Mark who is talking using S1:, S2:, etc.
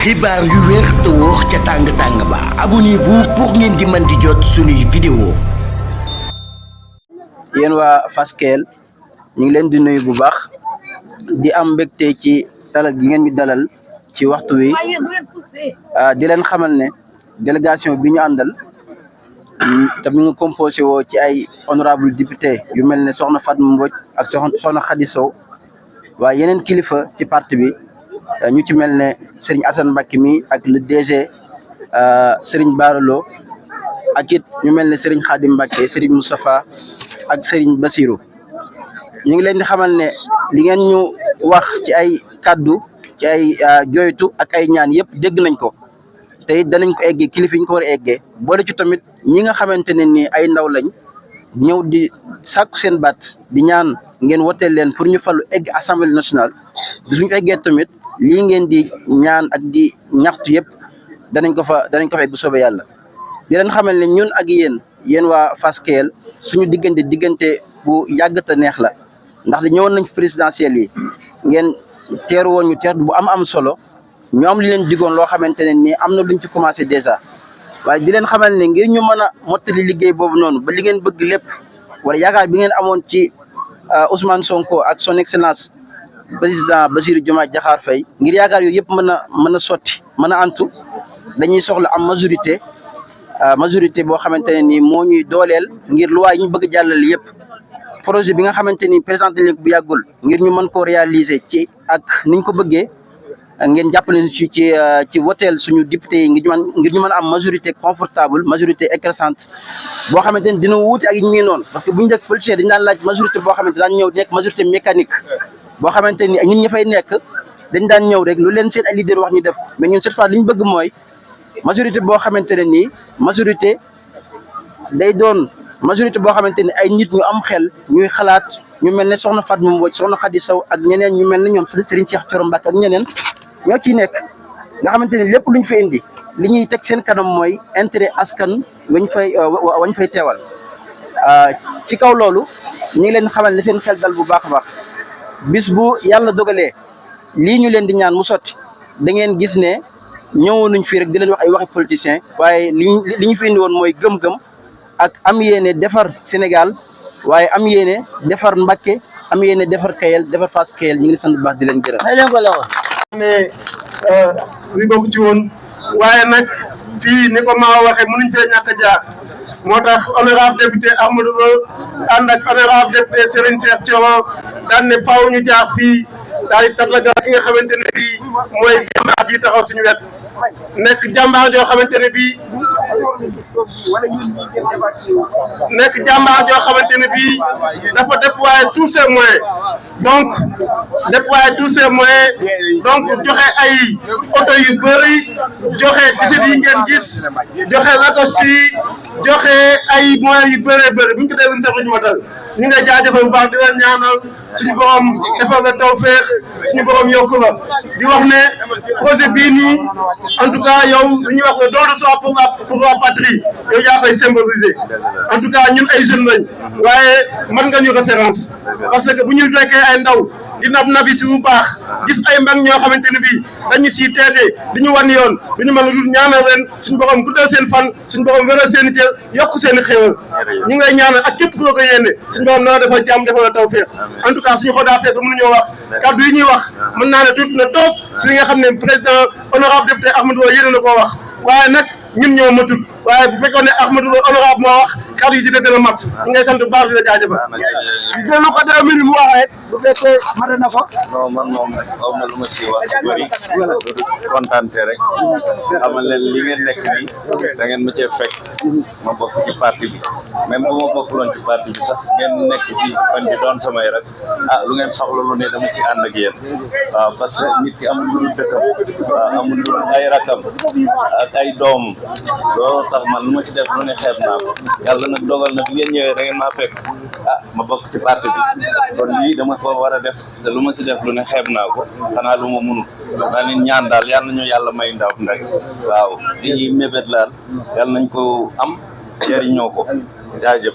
S1: xibaar yu wér te wóor ca tàng ba abonnez-vous pour ngeen di mën di jot suñuy vidéo.
S2: yéen waa Fass Kelle ñu ngi leen di nuyu bu baax di am mbégte ci dalal gi ngeen ñu dalal ci waxtu wi di leen xamal ne délégation bi ñu àndal te mi ngi composé woo ci ay honorable député yu mel ne soxna Fatma Mbodj ak soxna Khady Sow waaye yeneen kilifa ci parti bi ñu ci mel ne Serigne Assane Mbacké mi ak le DG Serigne Baralo ak it ñu mel ne Serigne Khadim Mbacké Serigne Moustapha ak Serigne Bassirou ñu ngi leen di xamal ne li ngeen ñu wax ci ay kaddu ci ay joytu ak ay ñaan yëpp dégg nañ ko te it danañ ko eggee kilifa yi ñu ko war a eggee boole ci tamit ñi nga xamante ne ni ay ndaw lañ ñëw di sàkku seen baat di ñaan ngeen woteel leen pour ñu fallu egg assemblée nationale bis bu ñu eggee tamit lii ngeen di ñaan ak di ñaxtu yëpp danañ ko fa egg bu soobee yàlla di leen xamal ne ñun ak yéen waa Fass Kelle suñu diggante bu yàggata neex la ndax ñëwoon nañ fi présidentielles yi ngeen teeru woon ñu teer bu am solo ñu am li leen digoon loo xamante ne nii am na luñ ci commencé déjà waaye di leen xamal ne ngir ñu mën a mottali liggéey boobu noonu ba li ngeen bëgg lépp wala yaakaar bi ngeen amoon ci Ousmane Sonko ak son excellence président Bassirou Diomaye Diakhar Faye ngir yaakaar yooyu yëpp mën a sotti mën a antu dañuy soxla am majorité boo xamante ne nii moo ñuy dooleel ngir luwaay ñu bëgg jàllale yëpp projet bi nga xamante ni présenté leen bu yàggul ngir ñu mën koo réaliser ci ak niñ ko bëggee ngeen jàppale ci woteel suñu député yi ngir ñu mën a am majorité confortable majorité écrasante boo xamante ni dina wuute ak yi ñu noonu parce que bu ñu njëkk politicien dañu daan laaj majorité boo xamante daan ñëw nekk majorité mécanique boo xamante ni ñun ñi fay nekk dañ daan ñëw rek lu leen seen ay leader wax ñu def mais ñun cette fois li ñu bëgg mooy majorité boo xamante ne nii majorité day doon majorité boo xamante ni ay nit ñu am xel ñuy xalaat ñu mel ne soxna Fatma Mbodj soxna Khady Sow ak ñeneen ñu mel ne ñoom Serigne Cheikh Thioro Mbacké ak ñeneen ñoo ciy nekk nga xamante ni lépp luñ fa indi li ñuy teg seen kanam mooy intérêt askan wañ fay teewal ci kaw loolu ñu ngi leen xamal ne seen xel dal bu baax a baax bis bu yàlla dogalee lii ñu leen di ñaan mu sotti da ngeen gis ne ñëwoon nañ fii rek di leen wax ay waxi politicien waaye li ñu fi indi woon mooy gëm-gëm ak am yéene defar Sénégal waaye am yéene defar Mbacké am yéene defar Kelle defar Fass Kelle ñu ngi sant bu baax di leen gërëm.
S3: ne li bokk ci woon waaye nag fii ni ko maa waxee mënuñ fee ñàkk a jaar moo tax honorable député Amadou Ba ànd ak honorable député Serigne Cheikh Thioro daan ne faaw ñu jaar fii daal di tàggat ki nga xamante ne bii mooy jàmbaar ji taxaw suñu wet nekk jàmbaar joo xamante ne bii dafa déployer tous ses moyens donc joxe ay oto yu bëri joxe tisit yi ngeen gis joxe lacoste yi joxe ay moyens yu bëree bëri bu ñu ko defee sax ñu matal ñu ngi jaajëfal bu baax di leen ñaanal suñu borom defal la tawfeex suñu borom yokk la di wax ne projet bii nii en tout cas yow li ñuy wax ne don de soi pour la patrie yow yaa koy symboliser en tout cas ñun ay jeunes lañ waaye mën nga ñu référence parce que bu ñu fekkee ay ndaw di nabi ci bu baax gis ay mbag ñoo xamante ne bii dañu siy teete di ñu wan yoon du ñu mën a dul ñaanal leen suñu borom guddal seen fan suñu borom wéral seen i teel yokk seen i xéewal ñu ngi lay ñaanal ak képp ku la ko yéene suñu borom na la defal jàmm defal la tawfeex en tout cas suñu xoo daa fees ba mënuñoo wax kaddu yi ñuy wax mën naa ne tuuti na toog si li nga xam ne président honorable député Ahmadou Ba yéene na koo wax waaye nag ñun ñoo matul waaye bu fekkoon ne Ahmadou Ba honorable moo wax kaddu yi dina gën a mat ñu ngay sant bu baax di la jaajëfal delu ko 2 minutes mu wax rek bu fekkee mate na ko
S4: non man moom aw ma lu ma si wax su bëri kontaante rek xamal leen li ngeen nekk nii da ngeen ma cee fekk ma bokk ci parti bi même bu ma bokkuloon ci parti bi sax ngeen nekk ci fan bi doon samay rek lu ngeen soxla lu ne dama ci ànd ak yéen waaw parce que nit ki amul lu dul dëkkam waaw amul lu dul ay rakam ak ay doom loolu tax man lu ma si def lu ne xeeb naa ko yàlla nag dogal na bi ngeen ñëwee da ngeen maa fekk ma bokk ci parti bi kon lii dama ko war a def te lu ma si def lu ne xeeb naa ko xanaa lu ma munut daa leen ñaan daal yal nañu yàlla may ndaw ndek waaw li ñuy mébét laal yal nañ ko am jëriñoo ko jaajëf